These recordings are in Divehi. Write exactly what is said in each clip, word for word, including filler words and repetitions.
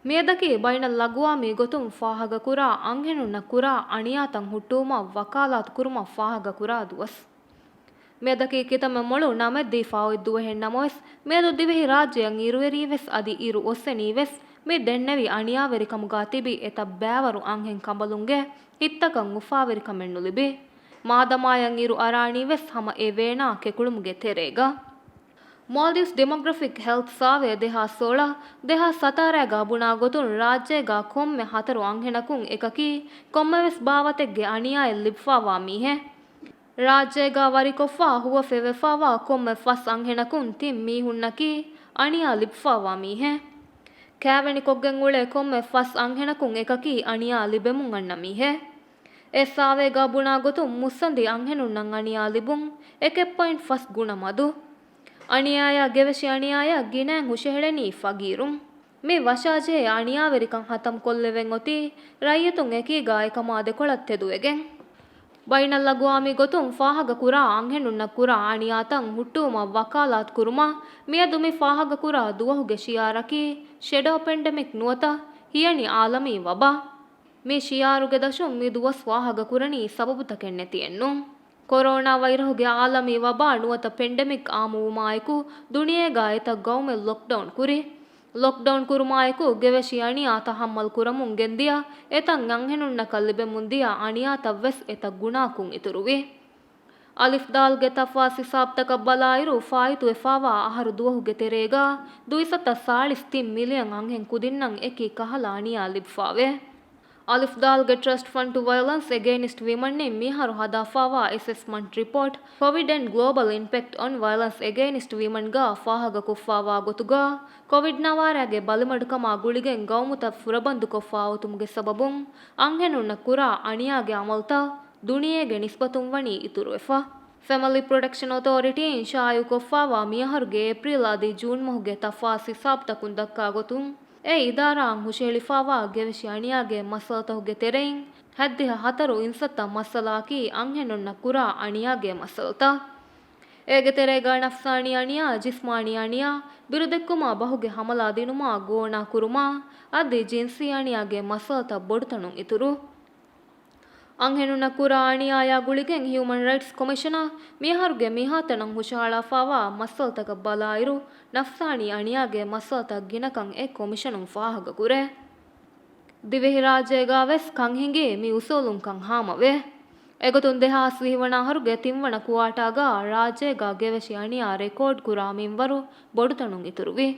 މިއަދަކީ ބައިނަލްއަގުވާމީ ގޮތުން ފާހަގަކުރާ އަންހެނުންނަށް ކުރާ އަނިޔާތައް ހުއްޓުވުމަށް ވަކާލާތު ކުރުމަށް ފާހަގަކުރާ ދުވަސް. މިއަދަކީ ކިތަންމެ މޮޅު ނަމެއް ދީފަ އޮތް ދުވަހެއް ނަމަވެސް، މިއަދު ދިވެހި ރާއްޖެއަށް އިރުއެރީވެސް އަދި އިރު އޮއްސެނީވެސް، މި ދެންނެވި އަނިޔާވެރިކަމުގާ ތިބި އެތައް ބައިވަރު އަންހެން ކަނބަލުންގެ ހިތްތަކަށް އުފާވެރިކަމެއް ނުލިބި. މާދަމާޔަށް އިރު އަރާނީވެސް ހަމަ އެ ވޭނާ ކެކުޅުމުގެ ތެރޭގަ. މޯލްޑިވްސް ޑިމޮގްރަފިކް ހެލްތް ސާވޭ ދެހާސް ސޯޅަ، ދެހާސް ސަތާރައިގާ ބުނާ ގޮތުން ރާއްޖޭގާ ކޮންމެ ހަތަރު އަންހެނަކުން އެކަކީ ކޮންމެވެސް ބާވަތެއްގެ އަނިޔާއެއް ލިބިފާވާ މީހެއް. ރާއްޖޭގާ ވަރިކޮށްފާ ހުވަފެވެފާވާ ކޮންމެ ފަސް އަންހެނަކުން ތިން މީހުންނަކީ އަނިޔާ ލިބިފާވާ މީހެއް. ކާވެނިކޮށްގެން އުޅޭ ކޮންމެ ފަސް އަންހެނަކުން އެކަކީ އަނިޔާ ލިބެމުން އަންނަ މީހެއް. އެ ސާވޭގާ ބުނާ ގޮތުން މުއްސަނދި އަންހެނުންނަށް އަނިޔާ ލިބުން އެކެއް ޕޮއިންޓް ފަސް ގުނަ މަދު. އަނިޔާޔާ ގެވެށި އަނިޔާޔަށް ގިނައިން ހުށަހެޅެނީ ފަގީރުން. މި ވަށާޖެހޭ އަނިޔާވެރިކަން ހަތަމް ކޮށްލެވެން އޮތީ ރައްޔިތުން އެކީގާ އެކަމާ ދެކޮޅަށް ތެދުވެގެން. ބައިނަލްއަގުވާމީ ގޮތުން ފާހަގަކުރާ އަންހެނުންނަށް ކުރާ އަނިޔާތައް ހުއްޓުވުމަށް ވަކާލާތު ކުރުމަށް މިއަދު މި ފާހަގަކުރާ ދުވަހުގެ ޝިއާރަކީ ޝެޑޯ ޕެންޑެމިކް ނުވަތަ ހިޔަނި އާލަމީ ވަބާ. މި ޝިއާރުގެ ދަށުން މި ދުވަސް ފާހަގަކުރަނީ ސަބަބުތަކެއް ނެތިއެއްނޫން. ކޮރޯނާ ވައިރަހުގެ އާލަމީ ވަބާ ނުވަތަ ޕެންޑެމިކް އާއްމުވުމާއެކު ދުނިޔޭގާ އެތައް ގައުމެއް ލޮކްޑައުން ކުރި. ލޮކްޑައުން ކުރުމާއެކު ގެވެށި އަނިޔާ ތަހައްމަލް ކުރަމުން ގެންދިޔަ އެތައް އަންހެނުންނަކަށް ލިބެމުންދިޔަ އަނިޔާތައްވެސް އެތައް ގުނާކުން އިތުރުވި. އަލިފް ދާލްގެ ތަފާސް ހިސާބުތަކަށް ބަލާއިރު، ފާއިތުވެފާވާ އަހަރު ދުވަހުގެ ތެރޭގާ ދުއިސައްތަ ސާޅީސް ތިން މިލިއަން އަންހެން ކުދިންނަށް އެކި ކަހަލަ އަނިޔާ ލިބިފާވޭ. އަލިފް ދާލްގެ ޓްރަސްޓް ފަންޑް ޓު ވަޔޮލަންސް އެގެއިންސްޓް ވިމަންއިން މިހާރު ހަދާފާވާ އެސެސްމަންޓް ރިޕޯޓް، ކޮވިޑް އެންޑް ގްލޯބަލް އިމްޕެކްޓް އޮން ވަޔޮލަންސް އެގެއިންސްޓް ވިމަންގާ ފާހަގަކޮށްފާވާ ގޮތުގާ، ކޮވިޑް ނަވާރަގެ ބަލިމަޑުކަމާ ގުޅިގެން ގައުމުތައް ފުރަބަންދުކޮށްފާ އޮތުމުގެ ސަބަބުން އަންހެނުންނަށް ކުރާ އަނިޔާގެ އަމަލުތައް ދުނިޔޭގެ ނިސްބަތުން ވަނީ އިތުރުވެފަ. ފެމަލީ ޕްރޮޓެކްޝަން އޮތޯރިޓީއިން ޝާއިޢުކޮށްފާވާ މިއަހަރުގެ އޭޕްރީލް އަދި ޖޫން މަހުގެ ތަފާސް ހިސާބުތަކުން ދައްކާ ގޮތުން، އެ އިދާރާއަށް ހުށަހެޅިފާވާ ގެވެށި އަނިޔާގެ މައްސަލަތަކުގެ ތެރެއިން ހައްދިހަ ހަތަރު އިންސައްތަ މައްސަލައަކީ އަންހެނުންނަށް ކުރާ އަނިޔާގެ މައްސަލަތައް. އޭގެ ތެރޭގަ ނަފްސާނީ އަނިޔާ، ޖިސްމާނީ އަނިޔާ، ބިރުދެއްކުމާ ބަހުގެ ހަމަލާ ދިނުމާ ގޯނާ ކުރުމާ، އަދި ޖިންސީ އަނިޔާގެ މައްސަލަތައް ބޮޑުތަނުން އިތުރު. އަންހެނުންނަށް ކުރާ އަނިޔާޔާ ގުޅިގެން ހިއުމަން ރައިޓްސް ކޮމިޝަނަށް މިއަހަރުގެ މިހާތަނަށް ހުށަހަޅާފާވާ މައްސަލަތަކަށް ބަލާއިރު، ނަފްސާނީ އަނިޔާގެ މައްސަލަތައް ގިނަކަން އެ ކޮމިޝަނުން ފާހަގަކުރޭ. ދިވެހިރާއްޖޭގާވެސް ކަން ހިނގީ މި އުސޫލުން ކަން ހާމަވޭ. އެގޮތުން ދެހާސް ވިހި ވަނަ އަހަރުގެ ތިންވަނަ ކުއާޓާގާ ރާއްޖޭގާ ގެވެށި އަނިޔާ ރެކޯޑް ކުރާ މިންވަރު ބޮޑުތަނުން އިތުރުވި.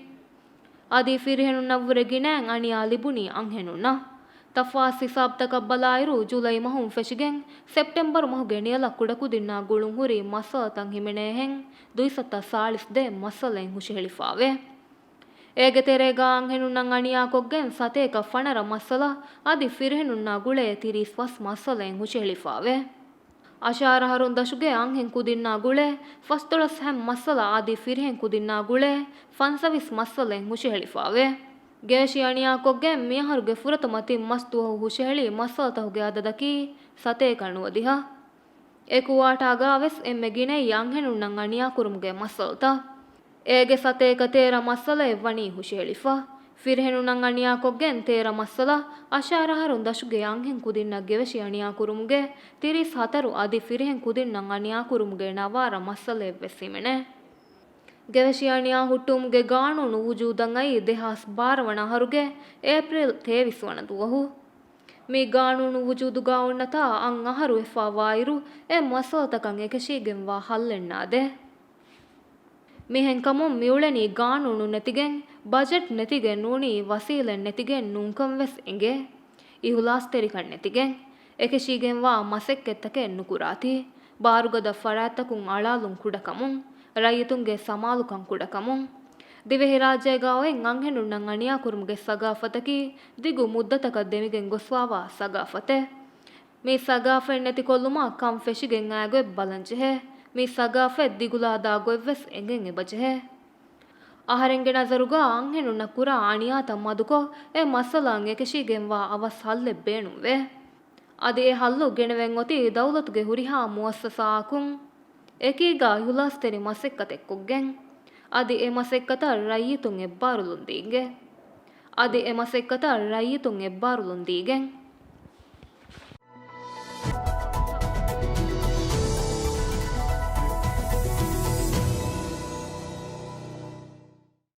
އަދި ފިރިހެނުންނަށްވުރެ ގިނައިން އަނިޔާ ލިބުނީ އަންހެނުންނަށް. ތަފާސް ހިސާބުތަކަށް ބަލާއިރު، ޖުލައި މަހުން ފެށިގެން ސެޕްޓެމްބަރު މަހުގެ ނިޔަލަށް ކުޑަކުދިންނާ ގުޅުން ހުރި މައްސަލަތައް ހިމެނޭހެން ދުއިސައްތަ ސާޅީސް ދޭއް މައްސަލައެއް ހުށަހެޅިފާވޭ. އޭގެ ތެރޭގާ އަންހެނުންނަށް އަނިޔާކޮށްގެން ސަތޭކަ ފަނަރަ މައްސަލަ އަދި ފިރިހެނުންނާ ގުޅޭ ތިރީސް ފަސް މައްސަލައެއް ހުށަހެޅިފާވޭ. އަށާރަ އަހަރުން ދަށުގެ އަންހެން ކުދިންނާ ގުޅޭ ފަސްދޮޅަސް ހަތް މައްސަލަ އަދި ފިރިހެން ކުދިންނާ ގުޅޭ ފަންސަވީސް މައްސަލައެއް ހުށަހެޅިފާވޭ. ގެވެށި އަނިޔާކޮށްގެން މިއަހަރުގެ ފުރަތަމަ ތިން މަސް ދުވަހު ހުށަހެޅި މައްސަލަތަކުގެ އަދަދަކީ ސަތޭކަ ނުވަދިހަ. އެ ކުއާޓާގާވެސް އެންމެ ގިނައީ އަންހެނުންނަށް އަނިޔާކުރުމުގެ މައްސަލަތައް. އޭގެ ސަތޭކަ ތޭރަ މައްސަލައެއް ވަނީ ހުށަހެޅިފަ. ފިރިހެނުންނަށް އަނިޔާކޮށްގެން ތޭރަ މައްސަލަ، އަށާރަ އަހަރުން ދަށުގެ އަންހެން ކުދިންނަށް ގެވެށި އަނިޔާކުރުމުގެ ތިރީސް ހަތަރު އަދި ފިރިހެން ކުދިންނަށް އަނިޔާކުރުމުގެ ނަވާރަ މައްސަލައެއްވެސް ހިމެނޭ. ގެވެށި އަނިޔާ ހުއްޓުވުމުގެ ގާނޫނު ވުޖޫދަށް އައީ ދެހާސް ބާރަ ވަނަ އަހަރުގެ އޭޕްރީލް ތޭވީސް ވަނަ ދުވަހު. މި ގާނޫނު ވުޖޫދުގާ އޮންނަތާ އަށް އަހަރު ވެފާވާއިރު، އެ މައްސަލަތަކަށް އެކަށީގެންވާ ހައްލެއް ނާދޭ. މިހެންކަމުން މިއުޅެނީ ގާނޫނު ނެތިގެން، ބަޖެޓް ނެތިގެން ނޫނީ ވަސީލަތް ނެތިގެން ނޫންކަން ވެސް އެނގޭ. އިހުލާސްތެރިކަން ނެތިގެން، އެކަށީގެންވާ މަސައްކަތްތަކެއް ނުކުރާތީ، ބާރުގަދަ ފަރާތްތަކުން އަޅާލުން ކުޑަކަމުން، ރައްޔިތުންގެ ސަމާލުކަން ކުޑަކަމުން، ދިވެހިރާއްޖޭގާ އޮތް އަންހެނުންނަށް އަނިޔާކުރުމުގެ ސަގާފަތަކީ ދިގު މުއްދަތަކަށް ދެމިގެން ގޮސްފާވާ ސަގާފަތެއް. މި ސަގާފަތް ނެތިކޮށްލުމަށް ކަން ފެށިގެން އާ ގޮތް ބަލަންޖެހޭ. މި ސަގާފަތް ދިގުލާދާ ގޮތްވެސް އެނގެން އެބަޖެހޭ. އަހަރެންގެ ނަޒަރުގަ އަންހެނުންނަށް ކުރާ އަނިޔާތައް މަދުކޮށް، އެ މައްސަލައަށް އެކަށީގެންވާ އަވަސް ހައްލެއް ބޭނުންވޭ. އަދި އެ ހައްލު ގެނެވެން އޮތީ ދައުލަތުގެ ހުރިހާ މުއައްސަސާއަކުން އެކީގަ އިހުލާސްތެރި މަސައްކަތެއްކޮށްގެން. އަދި އެ މަސައްކަތަށް ރައްޔިތުން އެއްބާރުލުން ދީގެ. އަދި އެ މަސައްކަތަށް ރައްޔިތުން އެއްބާރުލުން ދީގެން،